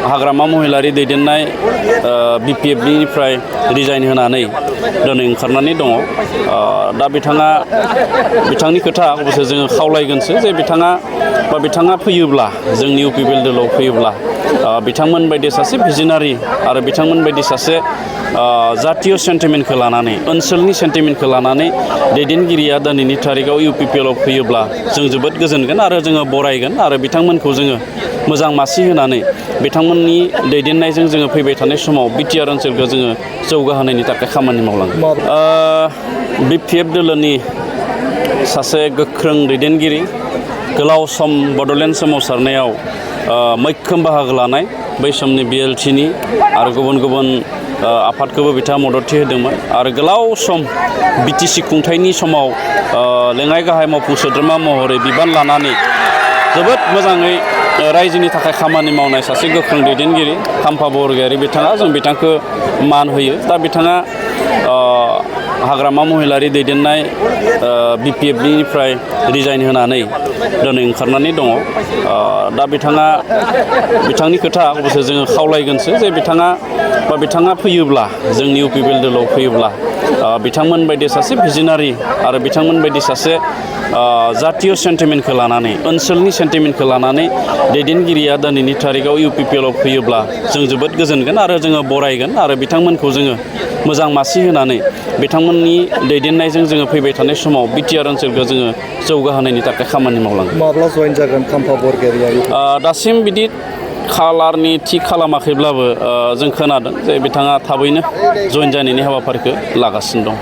हाग्रामा महिलारि दैदेननाय BPFनिफ्राय resign होनानै दिनै ओंखारनानै दङ। दा बिथांनि खोथा अबसे जोङो खावलायगोनसो जे बिथाङा फैयोब्ला जोंनि UPPL फैयोब्ला बिथांमोन बायदि सासे भिजनारि आरो बिथांमोन बायदि सासे जातीय सेन्टिमेन्टखौ लानानै ओनसोलनि सेन्टिमेन्टखौ लानानै दैदेनगिरिया दिनैनि थारिखआव UPPL फैयोब्ला जों जोबोद गोजोनगोन आरो जोङो बरायगोन आरो बिथांमोनखौ जोङो मोजां मासि होनानै बिथांमोननि दैदेननायजों जोङो फैबाय थानाय समाव BTR ओनसोलखौ जोङो जौगाहोनायनि थाखाय खामानि मावलांगोन। BPF दोलोनि सासे गोख्रों दैदेनगिरि गोलाव सम बड'लेण्ड सोमावसारनायाव मैखोम बाहागो लानाय बै समनि BLTनि आरो गुबुन आफादखौबो बिथाङा मददथि होदोंमोन आरो गोलाव सम BTC खुंथायनि समाव लेङाइ गाहाय मावफुं सोद्रोमा महरै बिबान लानानै जोबोद मोजाङै रायजोनि थाखाय खामानि मावनाय सासे गोख्रों दैदेनगिरि खाम्फा बरगयारि बिथाङा जों बिथांखौ मान होयो। दा बिथाङा हाग्रामा महिलारि दैदेननाय BPFनिफ्राय रिजाइन होनानै दिनै ओंखारनानै दङ। दा बिथांनि खोथा अबसे जोङो खावलायगोनसो जे बिथाङा फैयोब्ला जोंनि UPPL फैयोब्ला बिथांमोन बायदि सासे भिजनारि आरो बिथांमोन बायदि सासे जातीय सेन्टिमेन्टखौ लानानै ओनसोलनि सेन्टिमेन्टखौ लानानै दैदेनगिरिया दिनैनि थारिखआव UPPL फैयोब्ला जों जोबोद गोजोनगोन आरो जोङो बरायगोन आरो बिथांमोनखौ जोङो मोजां मासि होनानै बिथांमोननि दैदेननायजों जोङो फैबाय थानाय समाव BTR ओनसोलखौ जोङो जौगाहोनायनि थाखाय खामानि मावलांगोन। माब्ला जयेन जागोन खाम्फा बरगयारिया? दासिम बिदि खालारनि थि खालामाखैब्लाबो जों खोनादों जे बिथाङा थाबैनो जयेन जानायनि हाबाफारिखौ लागासिनो दं।